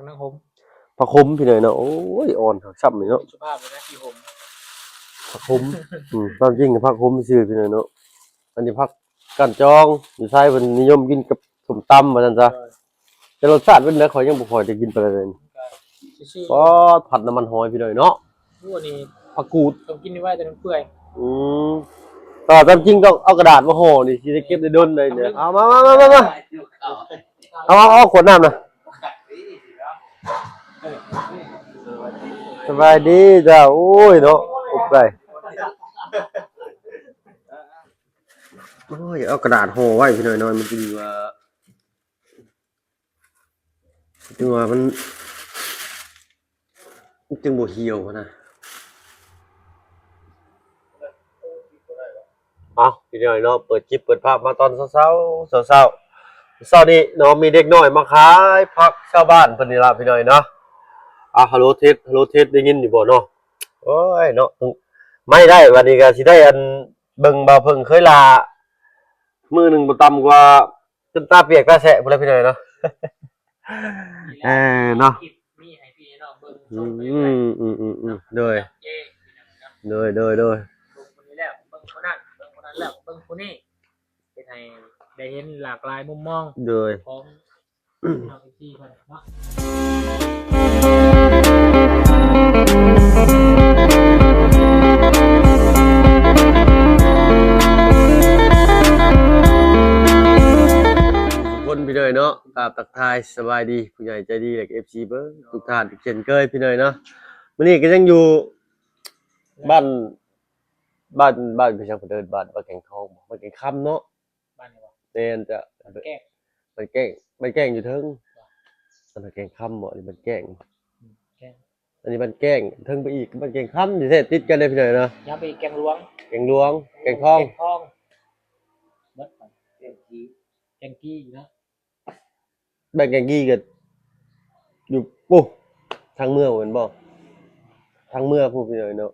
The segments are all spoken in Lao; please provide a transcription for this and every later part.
ນາງຫົມ ຜັກຫົມ ພີ່ນ້ອງເນາະ. ໂອ້ຍ ອ່ອນຄັກຊ້ຳນີ້ເນາະ ສຸພາບເລີຍນະ ທີ່ຫົມ ຜັກຫົມ. ອືມ ຕາມຈິງກະຜັກຫົມຊື່ ພີ່ນ້ອງເນາະ. ອັນນີ້ຜັກກ້ານຈອງ ຢູ່ໄທເພິ່ນນິຍົມກິນກັບສົ້ມຕຳວ່າຊັ້ນຊະ. ໂດຍ ແຕ່ລົດຊາດເປັນໃດ ຂ້ອຍຍັງບໍ່ຄ່ອຍໄດ້ກິນປານໃດເລີຍ. ກໍຊື່ໆ ປາດ ຜັດນ້ຳມັນຫອຍ ພີ່ນ້ອງເນາະ. ໂອ້ ອັນນີ້ຜັກກູດ ຕ້ອງກິນໄວໆ ແຕ່ມັນເປື່ອຍ. ອືມ ແຕ່ວ່າຕາມຈິງຕ້ອງເອົາກະດາດມາຫໍ່ນີ້ ຊິໄດ້ເກັບໄດ້ດົນໄດ໋ເນຍ. ເອົາ ມາ ມາ ມາ ມາ ເອົາ ເອົາ ເອົາຂວດນ້ຳນະ. ສະບາຍດີເຈົ້າ. ໂອ້ຍເນາະ ອົບໄກ່. ໂອ້ຍ ເອົາກະດາດຫໍ່ໄວ້ ພີ່ນ້ອງເນາະ ມັນຈຶ່ງວ່າ ຈຶ່ງວ່າມັນ ມັນຈຶ່ງບໍ່ຫ່ຽວຫັ້ນນະ. ເອົາ ພີ່ນ້ອງເນາະ ເປີດຄລິບເປີດພາບມາຕອນເຊົ້າໆ ເຊົ້າໆ ເຊົ້ານີ້ເນາະ ມີເດັກນ້ອຍມາຂາຍຜັກຊາວບ້ານເພິ່ນນີ້ລະ ພີ່ນ້ອງເນາະ. ອ່າ ຮັລໂຫຼເທສ ຮັລໂຫຼເທສ ໄດ້ຍິນຢູ່ບໍ່ເນາະ? ໂອ້ຍເນາະ ໄມ່ໄດ້ ບັດນີ້ກະຊິໄດ້ອັນ ເບິ່ງບ່າວເພິ່ງເຄີຍລາ ມື້ໜຶ່ງບໍ່ຕ່ຳກວ່າ ຈົນຕາປຽກຕາແສະພຸ້ນແຫຼະ ພີ່ນ້ອງເນາະ. ເອີເນາະ ມີໃຫ້ພີ່ໃຫ້ນ້ອງເບິ່ງ ອືມ ໂດຍ ໂດຍ ໂດຍ ໂດຍ ເບິ່ງຄົນນີ້ແລ້ວເບິ່ງຄົນນັ້ນ ເບິ່ງຄົນນັ້ນແລ້ວເບິ່ງຄົນນີ້ ເຮັດໃຫ້ໄດ້ເຫັນຫຼາກຫຼາຍມຸມມອງ ໂດຍ ຂອງພີ່ນ້ອງເອັຟຊີເພິ່ນເນາະ. ທຸກຄົນ ພີ່ນ້ອງເນາະ ກາບທັກທາຍສະບາຍດີ ຜູ້ໃຫຍ່ໃຈດີ ແລະ ເອັຟຊີເບິດທຸກທ່ານອີກເຊັ່ນເຄີຍ ພີ່ນ້ອງເນາະ. ມື້ນີ້ກະຍັງຢູ່ບ້ານ ບ້ານ ບ້ານ ເພິ່ນເອີ້ນບ້ານ ບ້ານແກງທອງບໍ່ ບ້ານແກງຄຳເນາະ. ບ້ານນີ້ບໍ່? ແມ່ນເຈົ້າ ບ້ານແກ້ງ ບ້ານແກ້ງ ບ້ານແກ້ງຢູ່ເທິງ. ອັນນັ້ນແກ້ງຄຳບໍ່? ອັນນີ້ບ້ານແກ້ງ ອືມ ແກ້ງ ອັນນີ້ບ້ານແກ້ງ ເທິງໄປອີກບ້ານແກ້ງຄຳ ຢູ່ແທ້ຕິດກັນເດ້ ພີ່ນ້ອງເນາະ. ຍາວໄປອີກແກ້ງຫຼວງ ແກ້ງຫຼວງ ແກ້ງທອງ ແກ້ງທອງ ເບິດ ແກ້ງກີ້ ແກ້ງກີ້ເນາະ. ບ້ານແກ້ງກີ້ກະຢູ່ ໂອ້ ທາງເມືອງແມ່ນບໍ່? ທາງເມືອງພຸ້ນ ພີ່ນ້ອງເນາະ.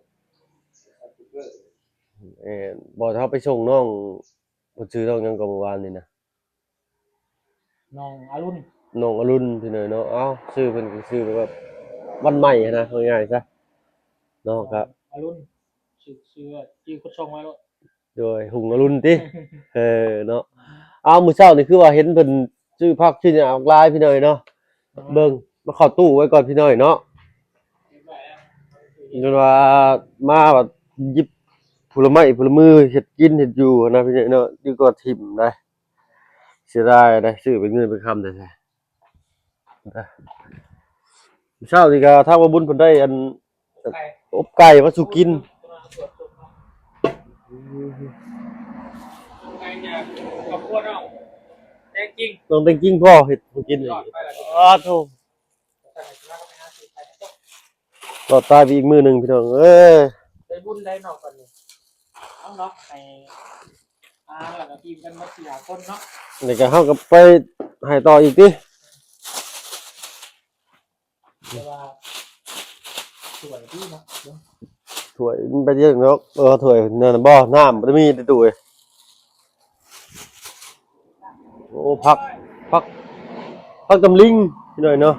ແມ່ນ ບໍ່ ເຮົາໄປສົ່ງນ້ອງ ເພິ່ນຊື່ນ້ອງຫຍັງກໍເມື່ອວານນີ້ນະ? ນ້ອງອະລຸນ ນ້ອງອະລຸນ ພີ່ນ້ອງເນາະ. ເອົ້າ ຊື່ເພິ່ນກະຊື່ແບບວັນໃໝ່ຫັ້ນນະ ເວົ້າງ່າຍຊະເນາະ. ກະອະລຸນ ຊື່ ຊື່ ຊື່ຄົນສົ່ງໄວ້ໂລດ ໂດຍ ຮຸ່ງອະລຸນຕິ. ເອີເນາະ ເອົາ ມື້ເຊົ້ານີ້ຄືວ່າເຫັນເພິ່ນຊື້ຜັກຊື້ຫຍັງອອກຫຼາຍ ພີ່ນ້ອງເນາະ. ເບິ່ງ ມາເຂົ້າຕູ້ໄວ້ກ່ອນ ພີ່ນ້ອງເນາະ. ຈົນວ່າມາບັດຫຍິບຜະລະໄມ້ຜະລະມືເຮັດກິນເຮັດຢູ່ຫັ້ນນະ ພີ່ນ້ອງເນາະ. ຢູ່ກໍຖິ້ມໄດ໋ ເສຍດາຍໄດ໋ ຊື້ເປັນເງິນເປັນຄຳແທ້ໆ. ເຊົ້ານີ້ກະທາງວ່າບຸນເພິ່ນໄດ້ອັນ ອົບໄກ່ມາສູ່ກິນ. ນ້ອງແຕ່ງຈິງພໍເຮັດສູ່ກິນນີ້. ອ້າໂທ້ ລອດຕາຍໄປອີກມື້ໜຶ່ງ ພີ່ນ້ອງເອີຍ. ໄດ້ບຸນໄດ້ເນາະ ບັດນີ້ ເອົາເນາະ ໃຫ້ ອ່າ ແລ້ວກະທີມກັນໝົດສີ່ຫ້າຄົນເນາະ. ແລ້ວກະເຮົາກະໄປໃຫ້ຕໍ່ອີກຕິ. ແຕ່ວ່າຖ້ວຍດີເນາະ ຖ້ວຍມັນໄປເຮັດຫຍັງດອກ. ເອີ ຖ້ວຍນັ້ນນະບໍ່ ນ້ຳບໍ່ໄດ້ມີຕິຕູ້ເອີຍ. ໂອ້ ຜັກ ຜັກ ຜັກຕຳລິງ ພີ່ນ້ອງເນາະ.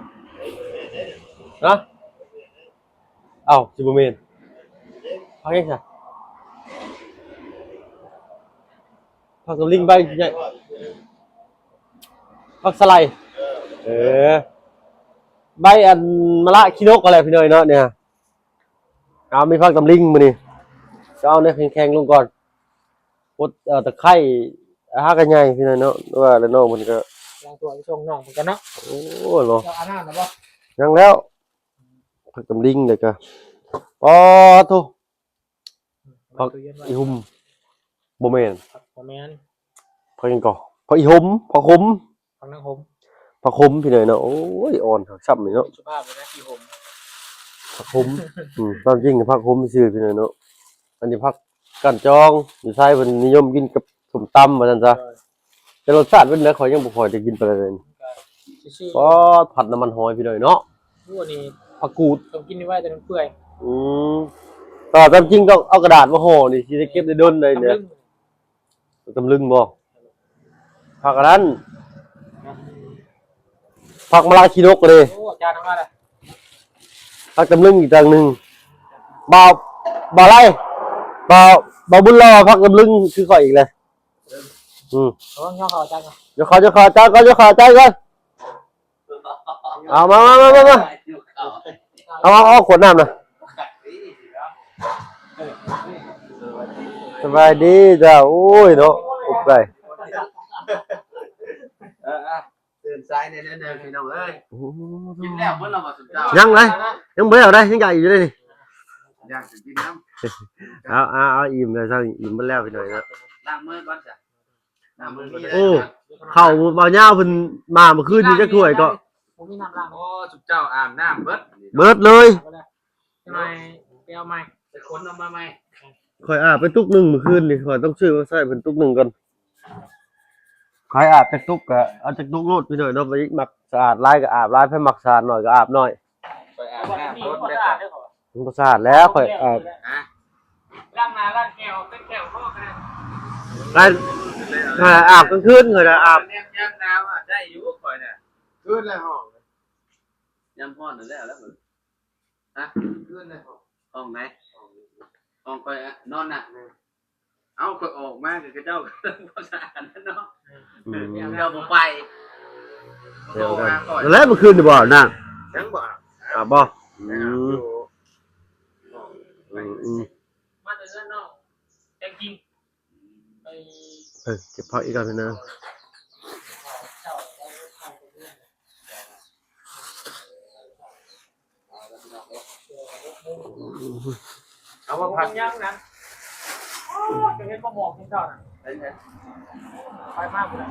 ຮະ? ອ້າວ ຊິບໍ່ແມ່ນ ຜັກຫຍັງຊະ? ຜັກຕຳລິງໃບໃຫຍ່ ຜັກສະໄລ. ເອີ ໃບອັນມະລະຂີ້ນົກຫັ້ນແຫຼະ ພີ່ນ້ອງເນາະ. ນີ້ ເອົາ ມີຜັກຕຳລິງມື້ນີ້ ຈະເອົາແນວແຂງໆລົງກ່ອນ. ກົດ ເອີ ຕະໄຄ ຫາກະໃຫຍ່ ພີ່ນ້ອງເນາະ. ວ່າແລ້ວນ້ອງເພິ່ນກະ ລ້າງຖ້ວຍໄປສົ່ງນ້ອງເພິ່ນກ່ອນເນາະ. ໂອ້ ເນາະ ເຈົ້າອາບນ້ຳແລ້ວບໍ່? ຍັງແລ້ວ ຜັກຕຳລິງ ແລ້ວກະ ປາໂທ້ ຜັກອີ່ຫຸ່ມ ບໍ່ແມ່ນ ບໍ່ແມ່ນ ຜັກຫຍັງກໍ ຜັກອີ່ຫົມ ຜັກຫົມ ຜັກນາງຫົມ ຜັກຫົມ ພີ່ນ້ອງເນາະ. ໂອ້ຍ ອ່ອນຄັກຊ້ຳນີ້ເນາະ ສຸພາບເລີຍນະ ອີ່ຫົມ ຜັກຫົມ. ອືມ ຕາມຈິງກະຜັກຫົມຊື່ ພີ່ນ້ອງເນາະ. ອັນນີ້ຜັກກ້ານຈອງ ຢູ່ໄທເພິ່ນນິຍົມກິນກັບສົ້ມຕຳວ່າຊັ້ນຊະ. ໂດຍ ແຕ່ລົດຊາດເປັນໃດ ຂ້ອຍຍັງບໍ່ຄ່ອຍໄດ້ກິນປານໃດເລີຍ. ກໍຊື່ໆ ປາດ ຜັດນ້ຳມັນຫອຍ ພີ່ນ້ອງເນາະ. ໂອ້ ອັນນີ້ຜັກກູດ ຕ້ອງກິນໄວໆ ແຕ່ມັນເປື່ອຍ. ອືມ ແຕ່ວ່າຕາມຈິງຕ້ອງເອົາກະດາດມາຫໍ່ນີ້ ຊິໄດ້ເກັບໄດ້ດົນໄດ໋ເນຍ. ຕຳລຶງບໍ່? ຜັກອັນນັ້ນ ຜັກມະລະຂີ້ນົກເດ້. ໂອ້ ຈານມາແລ້ວ ພັກຕຳລຶງອີກຄັ້ງໜຶ່ງ. ບ່າວ ບ່າວໄລ ບ່າວ ບ່າວບຸນຫຼໍ່ພັກຕຳລຶງຄືຂ້ອຍອີກແລ້ວ. ອືມ ລະວັງ ຍໍເຂົ້າຈານກ່ອນ ຍໍເຂົ້າ ຍໍເຂົ້າຈານກ່ອນ ຍໍເຂົ້າຈານກ່ອນ. ເອົາ ມາ ມາ ມາ ມາ ມາ ເອົາ ເອົາ ເອົາຂວດນ້ຳນະ. ສະບາຍດີເຈົ້າ. ໂອ້ຍເນາະ ອົບໄກ່ ເອີ ເອີ ຕື່ນສາຍແດ່ເດີພີ່ນ້ອງເອີຍ. ໂອ້ ກິນແລ້ວເບິດແລ້ວບໍ່ຊຸມເຈົ້າ? ຍັງເລີຍ ຍັງບໍ່ແລ້ວເດ້ ຍັງຢາກອີກຢູ່ເດ້ນີ້ ຢາກຊິກິນນຳ. ເອົາ ເອົາ ເອົາ ອີ່ມແລ້ວ ອີ່ມເບິດແລ້ວພີ່ນ້ອງເນາະ. ລ້າງມືກ່ອນຊະ. ໂອ້ ເຂົ້າບ່າວຍາວເພິ່ນມາມື້ຄືນນີ້ຈັກຖ້ວຍເກາະ? ບໍ່ມີນ້ຳລ້າງ. ໂອ້ ຊຸມເຈົ້າອາບນ້ຳເບິດ ເບິດເລີຍ. ຈັກໜ້ອຍໄປເອົາໃໝ່ ໄປຂົນເອົາມາໃໝ່. ຂ້ອຍອາບໄປຕຸກໜຶ່ງມື້ຄືນນີ້ ຂ້ອຍຕ້ອງຊື້ມາໃສ່ເພິ່ນຕຸກໜຶ່ງກ່ອນ. ໃຜອາບຈັກຕຸກກະເອົາຈັກຕຸກໂລດພີ່ນ້ອງເນາະ. ໃຜມັກສະອາດຫຼາຍກະອາບຫຼາຍ ໃຜມັກສະອາດໜ້ອຍກະອາບໜ້ອຍ. ຂ້ອຍອາບນ້ຳ ມັນບໍ່ສະອາດເດ້ ມັນບໍ່ສະອາດແລ້ວ ຂ້ອຍອາບ ຮະ ລ້າງໜ້າລ້າງແຂ້ວ ເປັນແຂ້ວພໍກະໄດ້ ອາບກາງຄືນຂ້ອຍນະ ອາບຍາມໜາວໄດ້ຢູ່ຂ້ອຍນະ. ຄືນລະຫ້ອງ ຍາມຮ້ອນນັ້ນແລ້ວ ແລ້ວ ຮະ ຄືນລະຫ້ອງ ຫ້ອງໃດ? ຫ້ອງຂ້ອຍນອນນະ. ເອົ້າ ຂ້ອຍອອກມາກະເຈົ້າບໍ່ສະອາດເນາະ. ອືມ ເຈົ້າບໍ່ໄປ ໂທຫາຂ້ອຍ ແລ້ວມື້ຄືນນີ້ບໍ່ອາບນ້ຳ? ຍັງບໍ່ອາບ ອາບບໍ່? ອືມ ອືມ ມາແຕ່ເຮືອນນ້ອງແຈງກິງ ໄປ ເອີ ເກັບຜັກອີກກ່ອນພີ່ນ້ອງ. ເອົາມາຜັກຍັງນະ. ໂອ້ ຈະເຫັນບໍ່ໝອກກິນເຈົ້ານະ ໄປມາພຸ້ນນະ.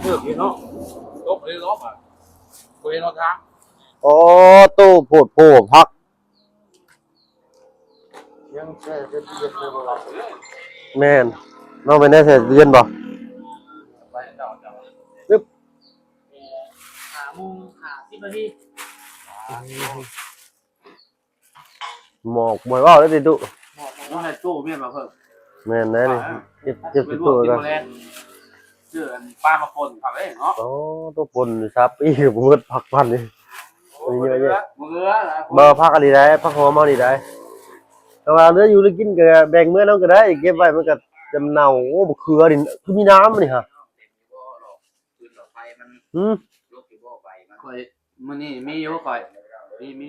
ເລີກຢູ່ເນາະ ຕົກເລີຍເນາະ ບໍ່ເຫັນຫົນທາງ. ໂອ້ ໂຕ ໂພດໂພ ຜັກ ຍັງແຊ່ເຢັນຢູ່ບໍ່? ແມ່ນ ນ້ອງແມ່ນໄດ້ແຊ່ເຢັນບໍ່? ໄປເຈົ້າ ເຈົ້າ ປຶບ ຫ້າໂມງຫ້າສິບນາທີ. ໝອກບໍ່ໃຫ້ເວົ້າເດ້ຕິຕຸ ໝອກບໍ່ໃຫ້ຕູ້ແມ່ນບໍ່ເພີ່ມ? ແມ່ນແລ້ວນີ້ ເກັບ ເກັບຕິຕູ້ກ່ອນ. ຊື້ອັນປາມາປົ່ນຜັກເດ້ເນາະ. ໂອ້ ໂຕປົ່ນນີ້ຊາວປີບໍ່ໝົດຜັກພັນນີ້ ມີເຍອະແຍະ. ບໍ່ເຫຼືອ ບໍ່ ຜັກອັນນີ້ໄດ້ ຜັກຫອມເຮົານີ້ໄດ້ ແຕ່ວ່າເຫຼືອຢູ່ເຫຼືອກິນກະແບ່ງເມືອນຳກະໄດ້ ເກັບໄວ້ມັນກະຈະເນົ່າ. ໂອ້ ບັກເຂືອນີ້ຄືມີນ້ຳນີ້ຫະ. ອືມ ຂ້ອຍ ມື້ນີ້ມີຢູ່ຂ້ອຍ ມີ ມີ.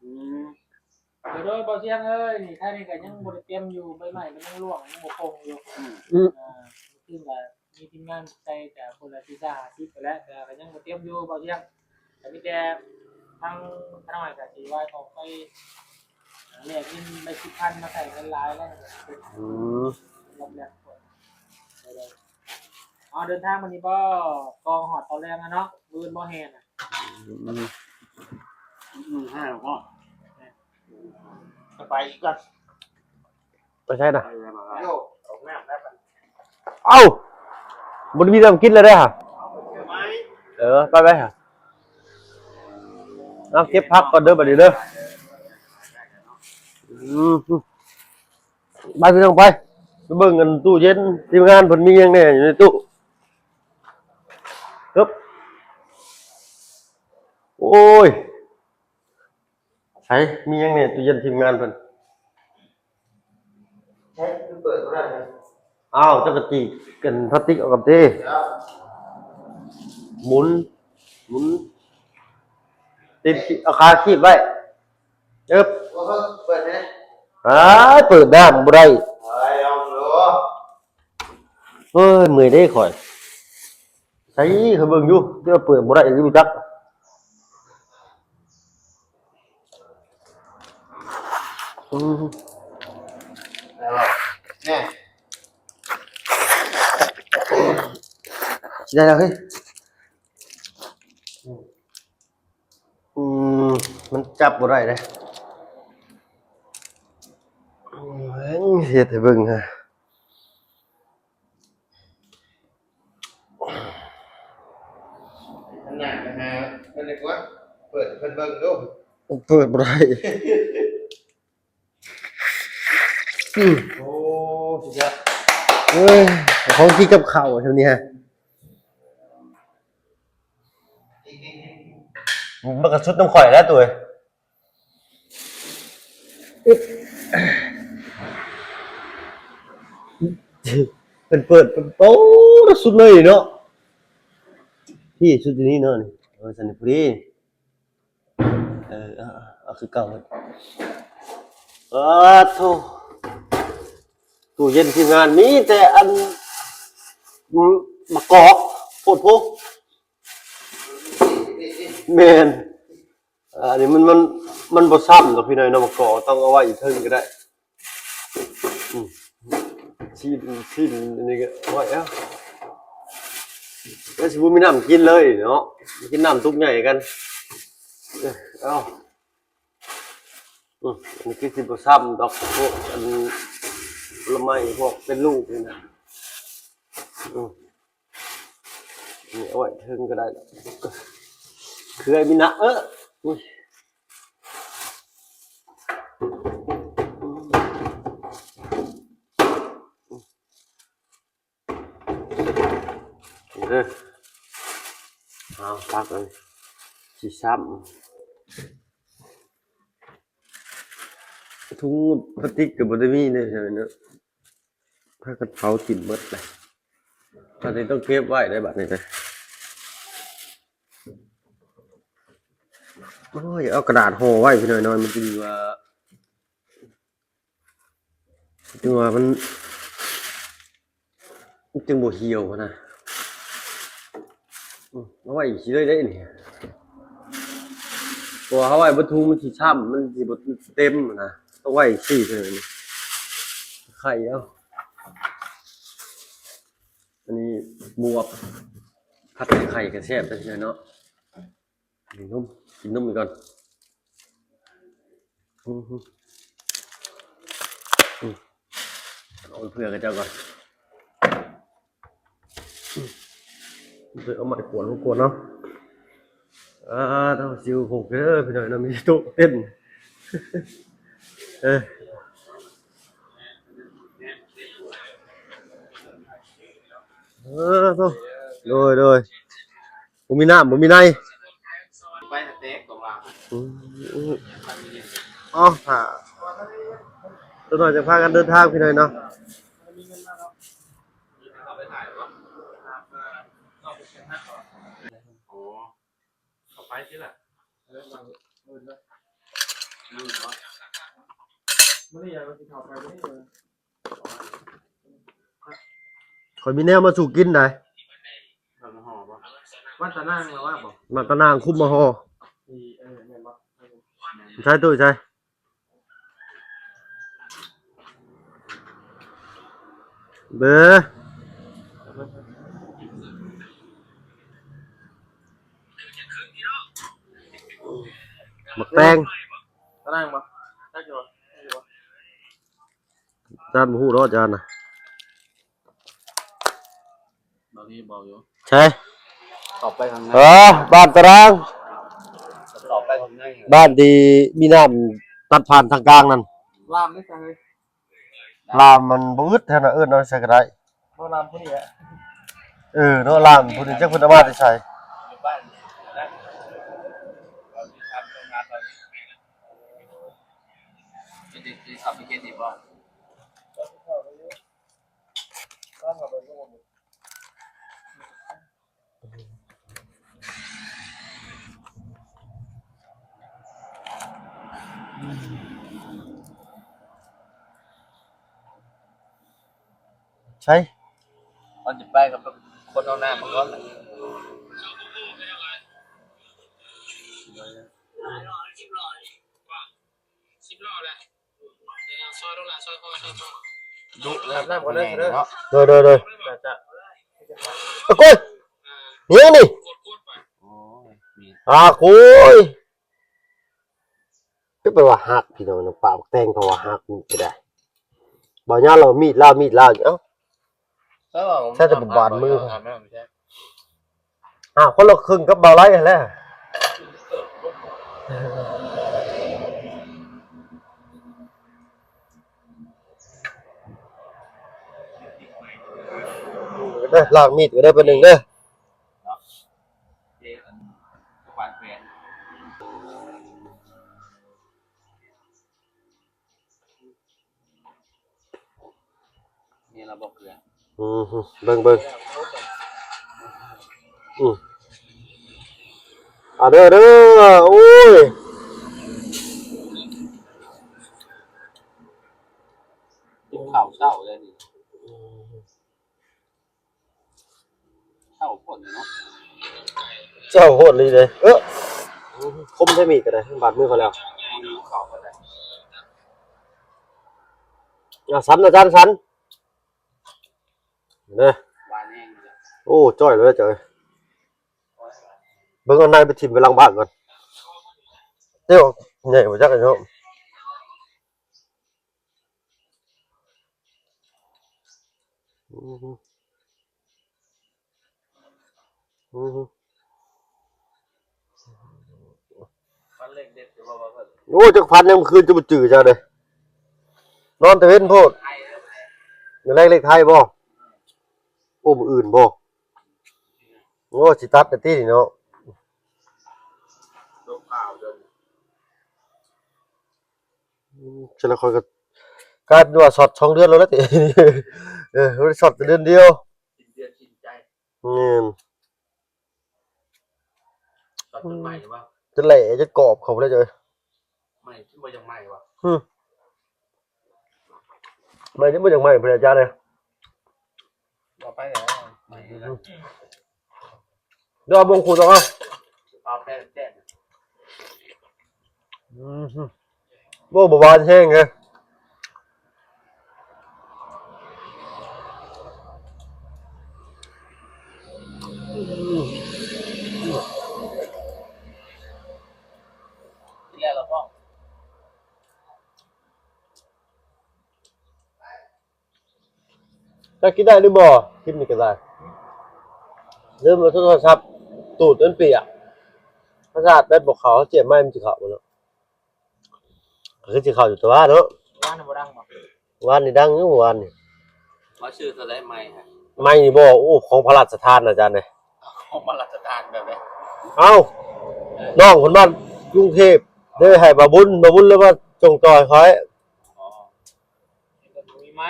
ອືມ ໂດຍ ໂດຍ ບໍ່ສຽງເອີຍ ນີ້ ໄທນີ້ກະຍັງບໍ່ໄດ້ຕຽມຢູ່ ໃບໄມ້ມັນຍັງລ່ວງ ຍັງບໍ່ປົ່ງຢູ່. ອືມ ອືມ ອ່າ ຄືວ່າມີທີມງານໃສ່ກະຄົນລະສີ່ສິບຫ້າສິບໄປແລ້ວ ແຕ່ກະຍັງບໍ່ຕຽມຢູ່ ບໍ່ສຽງ. ກະມີແຕ່ທາງຂ້ານ້ອຍກະຊິວ່າອອກໄປ ແລກເງິນໄປສິບພັນມາໃສ່ເງິນຫຼາຍແລ້ວ. ອືມ ລອບແລກ ເອົາ ເດີນທາງມື້ນີ້ບໍ່ ກໍຮອດຕອນແລງແລ້ວເນາະ ມື້ອື່ນບໍ່ແຫ່ນະ. ອືມ ມື້ແຫ່ບໍ່ ຈະໄປອີກກ່ອນ. ໄປໃສນະ? ໂຍ ອອກນ້ຳແລ້ວ. ເອົ້າ ບໍ່ໄດ້ມີນ້ຳກິນແລ້ວເດ້ຫະ. ເອີ ໄປ ໄປຫະ. ເອົາ ເກັບຜັກກ່ອນເດີ ບາດນີ້ເດີ. ອືມ ໄປພີ່ນ້ອງ ໄປ ໄປເບິ່ງອັນຕູ້ເຢັນ ທີມງານເພິ່ນມີຫຍັງແດ່ຢູ່ໃນຕູ້. ຮຶບ ໂອ້ຍ ໃສ ມີຫຍັງແດ່ຕູ້ເຢັນທີມງານເພິ່ນ? ເຮັດ ມັນເປີດບໍ່ໄດ້. ອ້າວ ເຈົ້າກະຕີກັນພລາສຕິກອອກກັນຕິ. ໝູນ ໝູນ ຕິດ ເອົາຂາຄີບໄວ້. ເອີບ ໂອ້ ເປີດແດ່. ອ້າຍ ເປີດນ້ຳບໍ່ໄດ້. ເອີຍ ເມື່ອຍເດ້ຂ້ອຍ. ໃສ ຂ້ອຍເບິ່ງຢູ່ ແຕ່ວ່າເປີດບໍ່ໄດ້ ບໍ່ຈັກ. ອືມ ໄດ້ແລ້ວ ແນ່ ໄດ້ແລ້ວເຮີ້ຍ. ອືມ ມັນຈັບບໍ່ໄດ້ເດ້. ເຮັດໃຫ້ເບິ່ງຫາ. ອັນນັ້ນໄປຫາເພິ່ນດີກວ່າ ເປີດໃຫ້ເພິ່ນເບິ່ງດູ. ເປີດບໍ່ໄດ້. ອືມ ໂອ້ ສຸດຍອດ. ເອີຍ ຂອງກິນກັບເຂົ້າຊ່ຳນີ້ຫະ. ມັນກໍສຸດນຳຂ້ອຍແຫຼະ ໂຕເອີຍ. ເພິ່ນເປີດ ໂອ້ ສຸດເລີຍເນາະ. ພີ່ ສຸດຢູ່ນີ້ເນາະ ນີ້ ເອີ ຊັ້ນນີ້ພໍດີ. ເອີ ເອົາ ເອົາຄືເກົ່າ. ປາດໂທ້ ຕູ້ເຢັນທີມງານມີແຕ່ອັນ ໝາກກອກ ໂພດໂພ. ແມ່ນ. ອັນນີ້ມັນ ມັນ ມັນບໍ່ຊ້ຳດອກພີ່ນ້ອງເນາະ ໝາກກອກຕ້ອງເອົາໄວ້ຢູ່ເທິງກໍໄດ້. ອືມ ຊີ້ນ ຊີ້ນອັນນີ້ກໍໄວ້ເອົາ ແລ້ວຊິບໍ່ມີນ້ຳກິນເລີຍເນາະ ກິນນ້ຳຕຸກໃຫຍ່ກັນ. ເອີ ເອົາ ອືມ ອັນນີ້ຄືຊິບໍ່ຊ້ຳດອກ ພວກອັນຜົນລະໄມ້ ພວກເປັນລູກນີ້ນະ. ອືມ ນີ້ເອົາໄວ້ເທິງກໍໄດ້ ເຄືອມີນະ ເອີ ອຸ້ຍ ນີ້ເດີ ເອົາ ຕັກເອົາ ຊິຊ້ຳ ຖົງພລາສຕິກກໍບໍ່ໄດ້ມີເດ້ເນາະ. ພາກັນເຜົາຖິ້ມເບິດເລີຍ ອັນນີ້ຕ້ອງເກັບໄວ້ໄດ໋ບັດນີ້ເດີ. ໂອ້ຍ ເອົາກະດາດຫໍ່ໄວ້ພີ່ນ້ອງເນາະ ມັນຈຶ່ງວ່າ ຈຶ່ງວ່າມັນ ມັນຈຶ່ງບໍ່ຫ່ຽວຫັ້ນນະ. ອືມ ເອົາໄວ້ຈັ່ງຊີ້ເລີຍເດ້ນີ້ ເພາະວ່າເຮົາໄວ້ບໍ່ທຸ່ມມັນຊິຊ້ຳ ມັນຊິບໍ່ເຕັມນະ ຕ້ອງໄວ້ຈັ່ງຊີ້ເລີຍນີ້ ໄຂ່ເອົາ. ອັນນີ້ບວບ ຜັດໃສ່ໄຂ່ກໍແຊບເດ້ເນາະ. ກິນນົມ ກິນນົມອີກກ່ອນ. ອືມ ອືມ ເອົາເຜືອກະເຈົ້າກ່ອນ ເອົາໄມ້ກວນ ກວນເນາະ. ອ່າ ເອົາຊິວຫົກເດີພີ່ນ້ອງເນາະ ມີໂຕະເຕັ້ນ ເອີ ເອີ ໂທ້ ໂດຍ ໂດຍ. ບໍ່ມີນ້ຳ ບໍ່ມີໃນ ໄປຫາແຕກຕົວວ່າ ອືມ ອໍ ຖ້າ ຕົວໜ້ອຍຈະພາກັນເດີນທາງພີ່ນ້ອງເນາະ. ອໍ ເຂົ້າໄປຕິລະ ເອີ ມື້ນີ້ວ່າຊິເຂົ້າໄປມື້ນີ້. ຂ້ອຍມີແນວມາສູ່ກິນໄດ໋. ບ້ານຕານາງລະວ່າບໍ່? ບ້ານຕານາງ ຄຸ້ມມະຫໍ່. ເອີ ແມ່ນບໍ່? ໃຊ່ ຕຸ້ຍ ໃຊ່ ເບີ ໝາກແຕງ ຕານາງບໍ່? ຈັກຢູ່ບໍ່? ຈານບໍ່ຮູ້ດອກ ຈານນະ ບາງທີບອກຢູ່ ໃຊ່ ເຂົ້າໄປຂ້າງໃນ ເອີ ບ້ານຕານາງ ເຂົ້າໄປຂ້າງໃນ ບ້ານທີ່ມີນ້ຳຕັດຜ່ານທາງກາງນັ້ນ ລາມນີ້ຊະເຮີ້ຍ ລາມມັນບໍ່ອຶດຫັ້ນນະ ເອີ້ນເອົາໃສກໍໄດ້ ບໍ່ລາມຜູ້ນີ້ແຫຼະ ເອີ ເນາະ ລາມຜູ້ນີ້ ຈັກເພິ່ນເອົາມາແຕ່ໃສ ຢູ່ບ້ານນະ ເຂົາຊິທຳໂຮງງານເຂົາ ເປັນເດັກທີ່ເຂົ້າໄປເຮັດນີ້ບໍ່? ໃຊ່ ມັນຈະໄປກັບຄົນເອົານ້ຳມາກ່ອນລະ. ສິບລໍ້ແຫຼະ ຊອຍລູກຫຼານ ຊອຍພໍ່ ຊອຍພໍ່ ດຸແລ້ວ ອາບນ້ຳກ່ອນເດີ ເນາະ ໂດຍ ໂດຍ ໂດຍ ອາ ໂອ້ຍ ນີ້ນີ້ ໂອ້ຍ ອາ ໂອ້ຍ ຄືແປວ່າຫັກ ພີ່ນ້ອງ ປາກແຕງເຂົາວ່າຫັກ ມີດກໍໄດ້ ບໍ່ຍາວລາວມີດລາວ ມີດລາວ ເອົ້າ ໃຊ້ແຕ່ບາດມື ອາບນ້ຳ ອ້າວ ຄົນລະເຄິ່ງກັບບ່າວໄລຫັ້ນແຫຼະ ເດີ ລ້າງມີດກໍເດີ ແປັບໜຶ່ງເດີ. ເດ້ ອັນ ກະບານແຂວນ ລະບໍ່ເກືອ ອືມ ເບິ່ງ ເບິ່ງ ອືມ ອາເດີ ເດີ ໂອ້ຍ ກິນເຂົ້າເຊົ້າເລີຍນີ້. ເຊົາໂພດເນາະ ເຊົາໂພດອີ່ຫຼີເດ້. ເອີ ຄົມແທ້ມີດກໍໄດ້ ບາດມືຂ້ອຍແລ້ວ. ເຂົ້າກໍໄດ້ ອ່າ ສັນ ອາຈານສັນ ເດີ ຫວານແຮງເລີຍ. ໂອ້ ຈ້ອຍເລີຍເຈົ້າເອີຍ. ເບິ່ງເອົາໃນໄປຖິ້ມໄວ້ຫຼັງບ້ານກ່ອນ. ເຈົ້າໃຫຍ່ບໍ່ຈັກເນາະ. ອືຮຶ ອືຮຶ ຝັນເລກເດັດຢູ່ບໍ່ວ່າເພິ່ນ? ໂອ້ ຈັກຝັນຫຍັງມື້ຄືນ ຈະບໍ່ຈື່ເຈົ້າເດ້. ນອນແຕ່ເວັນໂພດ. ມື້ແລງເລກໄທບໍ່? ໂອ້ ມື້ອື່ນບໍ່? ໂອ້ ຊິຕັດແລ້ວຕິນີ້ເນາະ. ອືມ ສະນັ້ນຂ້ອຍກໍກາຍເປັນວ່າຊັອດສອງເດືອນແລ້ວແຫຼະຕິ. ເອີ ບໍ່ໄດ້ຊັອດແຕ່ເດືອນດຽວ. ກິນເດືອນກິນໃຈ. ແມ່ນ. ຕັດຕົ້ນໄມ້ວະ ຈະແຫຼະຈະກອບເຂົ້າໄປເລີຍເຈົ້າເອີຍ. ໄມ້ຊິບໍ່ຢາກໄໝ້ວະ. ຫື ໄໝ້ຊິບໍ່ຢາກໄໝ້ພຸ້ນແຫຼະອາຈານເອີຍ. ບໍ່ໄປແລ້ວ ໄໝ້ແລ້ວ. ດຽວເອົາບົງຂູດອອກເອົາ. ເອົາແປ້ງແຕ້ມ. ອືມ ໂອ້ ບໍ່ຫວານແຮງເລີຍ. ກິນແລ້ວລະບໍ່? ຈັກກິນໄດ້ຫຼືບໍ່? ຄລິບນີ້ກໍໄດ້. ລືມວ່າໂທລະສັບຕູດມັນປຽກ. ພາສາດແບັດບໍ່ເຂົ້າ ເຮົາສຽບໃໝ່ມັນຊິເຂົ້າບໍ່ເນາະ? ກໍຄືຊິເຂົ້າຢູ່ແຕ່ວ່າເນາະ. ວານນີ້ບໍ່ດັງບໍ່? ວານນີ້ດັງຢູ່ ວານນີ້. ມາຊື້ເທົ່າໃດໄມ້ຮະ? ໄມ້ນີ້ບໍ່? ໂອ້ ຂອງພະລາຊະທານອາຈານເອີຍ. ຂອງພະລາຊະທານແບບໃດ? ເອົ້າ ນ້ອງເພິ່ນມາກຸງເທບ ເລີຍໃຫ້ບ່າວບຸນ ບ່າວບຸນເລີຍມາສົ່ງຕໍ່ໃຫ້ຂ້ອຍ. ອໍ ເພິ່ນບໍ່ມີໄມ້.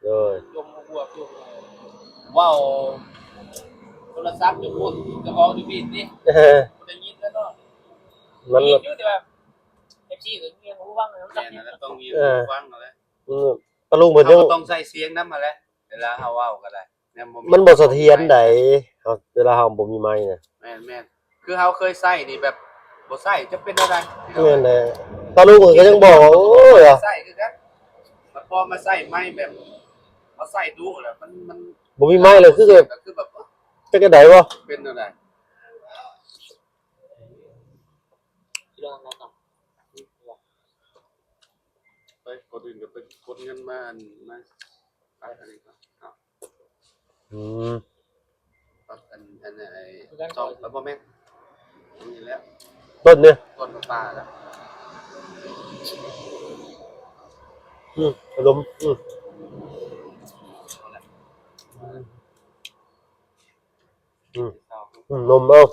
ໂດຍ ຈົ່ມຫົວຈົມ ເວົ້າໂທລະສັບຢູ່ພຸ້ນ ເຈົ້າຂອງຢູ່ພີ້ຕິ. ບໍ່ໄດ້ຍິນແລ້ວເນາະ. ມັນ ໄດ້ຍິນຢູ່ ແຕ່ວ່າ ເອັຟຊີ ກໍຍັງຮູ້ຟັງນຳກັນ. ແມ່ນແລ້ວ ຕ້ອງມີ ເອີ ຮູ້ຟັງຫັ້ນແຫຼະ. ອືມ ຕາລຸງເພິ່ນຍັງ ເຮົາກໍຕ້ອງໃສ່ສຽງນຳຫັ້ນແຫຼະ ເວລາເຮົາເວົ້າກໍໄດ້. ມັນບໍ່ສະຖຽນໃດ ເຮົາ ເວລາເຮົາບໍ່ມີໄມ້ນະ. ແມ່ນໆ ຄືເຮົາເຄີຍໃຊ້ນີ້ແບບບໍ່ໃຊ້ຈະເປັນແນວໃດ? ແມ່ນແຫຼະ ຕາລຸງເພິ່ນກໍຍັງບອກວ່າ ໂອ້ຍ ໃຊ້ຄືກັນ. ແລ້ວພໍມາໃຊ້ໄມ້ແບບ ມາໃຊ້ດຸແລ້ວ ມັນ ມັນບໍ່ມີໄມ້ແລ້ວ ຄື ກໍຄືແບບ ຈັກຈັ່ງໃດບໍ່ ເປັນແນວໃດ? ໄປ ກ່ອນອື່ນກໍໄປກົດເງິນມາ ອັນ ມາຕັດອັນນີ້ກ່ອນເນາະ. ອືມ ຕັດອັນ ອັນ ໄອ້ ຄືກັນ ຊ່ອງ ເອີ ບໍ່ແມ່ນ ອັນນີ້ແຫຼະ ຕົ້ນນີ້ ຕົ້ນປາແລ້ວ. ອືມ ອາລົມ ອືມ ອືມ ອືມ ນົມເອົາ.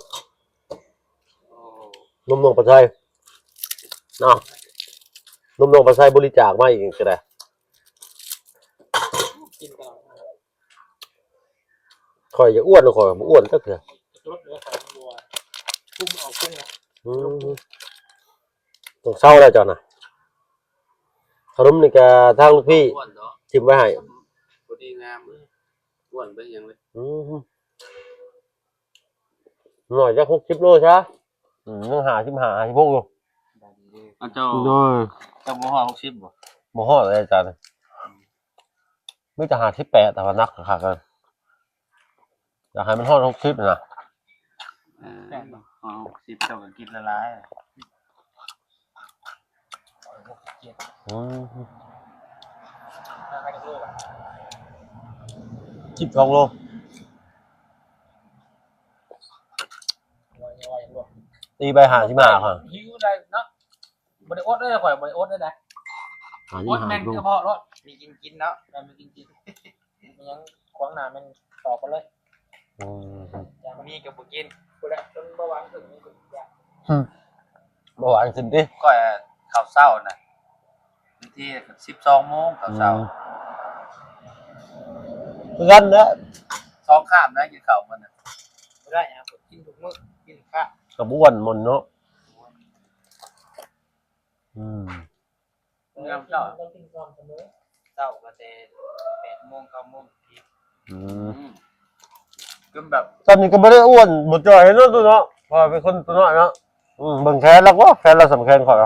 ໂອ້ ນົມໜອງປາໄຊເນາະ ນົມໜອງປາໄຊບໍລິຈາກມາອີກກໍໄດ້. ກິນຕະຫຼອດ ຂ້ອຍຢາກອ້ວນ ຂ້ອຍບໍ່ອ້ວນຈັກເທື່ອ. ລົດເຫຼືອຂອງບົວ ກຸ້ມເອົາກຸ້ມນະ. ອືມ ຕ້ອງເຊົາແລ້ວເຈົ້ານະ. ຂະໜົມນີ້ກະທາງລູກພີ່ຖິ້ມໄວ້ໃຫ້ ພໍດີງາມ ອ້ວນໄປຫຍັງເລີຍ. ອືມ ໜ້ອຍຈັກຫົກສິບໂລຊະ. ອືມ ຍັງຫ້າສິບຫ້າ ຫ້າສິບຫົກຢູ່. ອັນເຈົ້າ ໂດຍ ເຈົ້າບໍ່ຮອດຫົກສິບບໍ່? ບໍ່ຮອດເລີຍອາຈານ ມີແຕ່ຫ້າສິບແປດ ແຕ່ວ່າໜັກຄັກໆ ເລີຍ. ຢາກໃຫ້ມັນຮອດຫົກສິບນະ. ເອີ ຮອດຫົກສິບ ເຈົ້າກໍກິນຫຼາຍໆ. ອືມ ສິບສອງໂລ ຕີໄປຫ້າສິບຫ້າ ຫິວໄດ້ເນາະ. ບໍ່ໄດ້ອົດເດ້ຂ້ອຍ ບໍ່ໄດ້ອົດເດ້. ຫ້າສິບຫ້າ ອົດແມ່ນກະເພາະໂລດ ມີກິນກິນເນາະ ແມ່ນມີກິນກິນ. ມີຫຍັງຂວາງໜ້າແມ່ນຕອບເອົາເລີຍ. ອືມ ຢາກມີກໍບໍ່ກິນ ພຸ້ນແຫຼະ ຈົນເບົາຫວານຂຶ້ນ. ຫຶ ເບົາຫວານຂຶ້ນຕິ? ຂ້ອຍເຂົ້າເຊົ້ານະ ບາງທີສິບສອງໂມງເຂົ້າເຊົ້າ. ອືມ ຄືກັນນະ ສອງຄາບນະ ກິນເຂົ້າມັນນະ ບໍ່ໄດ້ຫຍັງ ກິນທຸກມື້ ກິນຄາບ ກໍບໍ່ອ້ວນມັນເນາະ. ອືມ ຍາມເຊົ້າ ຕ້ອງກິນກ່ອນສະເໝີ ເຊົ້າກໍແຕ່ແປດໂມງ ເກົ້າໂມງກິນ. ອືມ ອືມ ຄືແບບ ຊ່ຳນີ້ກໍບໍ່ໄດ້ອ້ວນ ບໍ່ຈ່ອຍເນາະ ຕູ້ເນາະ ເພາະວ່າເປັນຄົນຕົວນ້ອຍເນາະ. ອືມ ເບິ່ງແຂນລາວກໍ ແຂນລາວສ່ຳແຂນຂ້ອຍ. ເ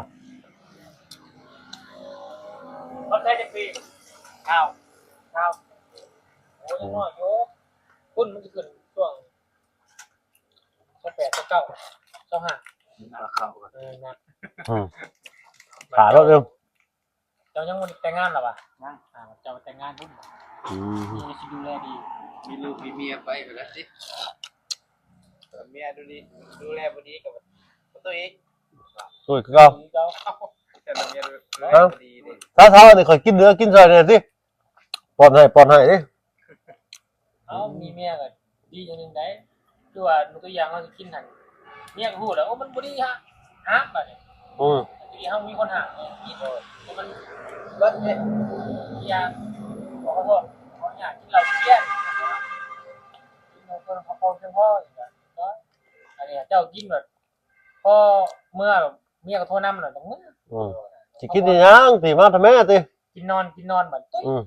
ຮົາໃຊ້ຈັກປີ? ຊາວ ຊາວ ໂອ້ຍ ຍັງນ້ອຍຢູ່ ພຸ້ນມັນຊິຂຶ້ນຊ່ວງຊາວແປດ ຊາວເກົ້າ ຊາວຫ້າ ເອີ ນັບ ອືມ ຖ້າໂລດເດີ. ເຈົ້າຍັງບໍ່ໄດ້ແຕ່ງງານລະຫວາ? ຍັງ ອ່າ ເຈົ້າແຕ່ງງານພຸ້ນ ອືມ ມີຊິດູແລດີ ມີລູກມີເມຍໄປພຸ້ນລະຕິ ເມຍດູດີ ດູແລບໍ່ດີກໍບໍ່ ໂອ້ຍ ຄືເກົ່າ ຄືເກົ່າ ແຕ່ເມຍດູແລບໍ່ດີເດ້. ຖ້າເຊົ້ານີ້ຂ້ອຍກິນເຫຼືອກິນຊ່ອຍແດ່ຕິ ປ້ອນໃຫ້ ປ້ອນໃຫ້ເດ້. ເຮົາມີເມຍກໍດີຢ່າງໜຶ່ງໄດ໋ ຄືວ່າຍົກຕົວຢ່າງເຮົາຊິກິນຫັ້ນ ເມຍກໍຮູ້ແລ້ວ ໂອ້ ມັນບໍ່ດີ ຫ້າມ ຫ້າມບາດນີ້ ອືມ ທີ່ເຮົາມີຄົນຫ້າມ ກິນ ໂອ້ຍ ມັນເບິດເດ້ ຢ່າງ ຂໍໂທດ ຂໍອະນຸຍາດກິນເຫຼົ້າເພຍ ກິນເຂົ້າເພິ່ນເຂົ້າຂອງພຽງພໍ ອັນນີ້ເຈົ້າກິນແບບ ພໍເມືອ ເມຍກໍໂທນຳແລ້ວ ຕ້ອງເມືອ ອືມ ຊິກິນອີ່ຫຍັງຕິ ມາທຳແມ່ຕິ ກິນນອນ ກິນນອນບາດ ອືມ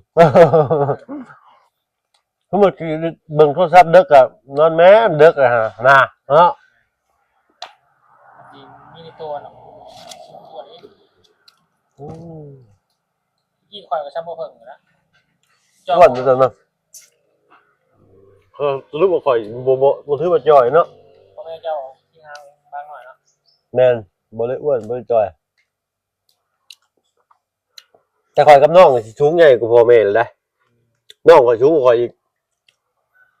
ຄືມື້ກີ້ເບິ່ງໂທລະສັບເດິກກະນອນແມ່ນເດິກຫັ້ນນະເນາະ ມີໃນຕົວເນາະ ອືມ ກີ້ຂ້ອຍກໍຊ້ຳບໍ່ເພິ່ງນະ ອ້ວນຢູ່ຊັ້ນນະ ເອີ ສະຫຼຸບວ່າຂ້ອຍບໍ່ ບໍ່ ບໍ່ຖືວ່າຈ່ອຍເນາະ ພໍ່ແມ່ເຈົ້າກິນຫາງບາງໜ້ອຍເນາະ ແມ່ນ ບໍ່ໄດ້ອ້ວນ ບໍ່ໄດ້ຈ່ອຍ. ແຕ່ຂ້ອຍກັບນ້ອງນີ້ຊິສູງໃຫຍ່ກວ່າພໍ່ແມ່ແລ້ວໃດ໋ ນ້ອງຂ້ອຍສູງກວ່າຂ້ອຍອີກ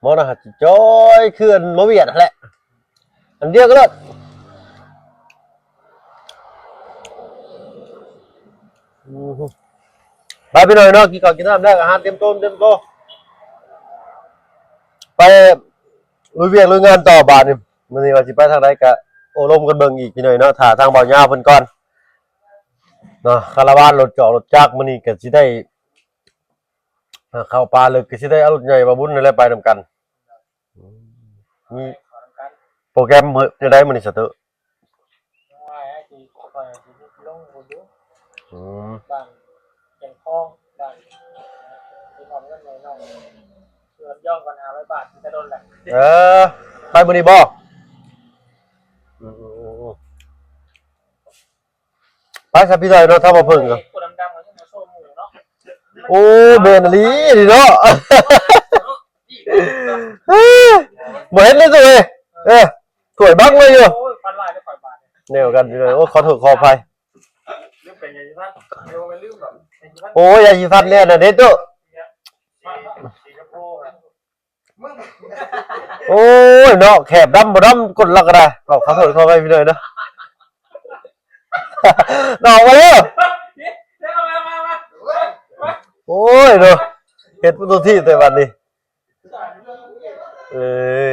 ໝໍນະຫາຊິຈ່ອຍຄືອັນໝໍວຽດຫັ້ນແຫຼະ ອັນດຽວກັນໂລດ ອືມ ໄປພີ່ນ້ອງເນາະ ກິນເຂົ້າກິນນ້ຳແລ້ວ ອາຫານຕຽມໂຕ ຕຽມໂຕ ໄປລຸຍວຽກລຸຍງານຕໍ່ບາດນີ້ ມື້ນີ້ວ່າຊິໄປທາງໃດກະໂອ້ລົມກັນເບິ່ງອີກພີ່ນ້ອງເນາະ ຖ້າທາງບ່າວຍາວເພິ່ນກ່ອນ ເນາະ ຄາລາວານລົດຈອກລົດຈັກ ມື້ນີ້ກໍຊິໄດ້ ເຂົ້າປ່າເລິກກໍຊິໄດ້ເອົາລົດໃຫຍ່ບ່າວບຸນນີ້ແຫຼະໄປນຳກັນ ມີໂປຣແກຣມມື້ ແນວໃດມື້ນີ້ສະເຕີ ອືມ ບ້ານແກ່ງຄອງ ບ້ານທີ່ທຳເງິນໃຫ້ນ້ອງ ເພື່ອຍອມກັນຫ້າຮ້ອຍບາດ ແຕ່ດົນແຫຼະ ເອີ ໄປມື້ນີ້ບໍ່? ອືມ ໄປຊະພີ່ນ້ອງເນາະ ຖ້າບໍ່ເພິ່ງກໍ ໂອ້ ແມ່ນອີ່ຫຼີນີ້ເນາະ ບໍ່ເຫັນເລີຍໂຕເອີຍ ເອີ ຖ້ວຍບັງໄວ້ຢູ່ ແນວກັນພີ່ນ້ອງ ໂອ້ ຂໍໂທດຂໍອະໄພ ໂອ້ ຢາສີຟັນແລ້ວນະເດ້ໂຕ ໂອ້ຍເນາະ ແຄບດຳບໍ່ດຳກົ້ນລາວກໍໄດ້ ຂໍ ຂໍໂທດຂໍອະໄພພີ່ນ້ອງເດີ ນ້ອງມາແລ້ວ ໂອ້ຍເນາະ ເຮັດປະຕູທີ່ແຕ່ບັດນີ້ ເອີ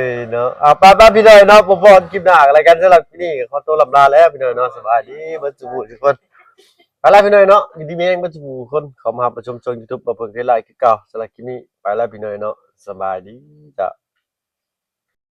ຍເນາະ ເອົາ ໄປໆ ພີ່ນ້ອງເນາະ ພົບກັນຄລິບໜ້າກັນແລ້ວກັນ ສຳລັບຄລິບນີ້ກໍຂໍຕົວລ່ຳລາແລ້ວພີ່ນ້ອງເນາະ ສະບາຍດີເບິດສູ່ຜູ້ສູ່ຄົນ ໄປລະພີ່ນ້ອງເນາະ ຢູ່ດີມີແຮງເບິດສູ່ຜູ້ທຸກຄົນ ເຂົ້າມາຮັບມາຊົມຊ່ອງຢູທູບ ບໍ່ເພິ່ງເຄຍລາຍຄືເກົ່າ ສຳລັບຄລິບນີ້ໄປລະພີ່ນ້ອງເນາະ ສະບາຍດີເຈົ້າ.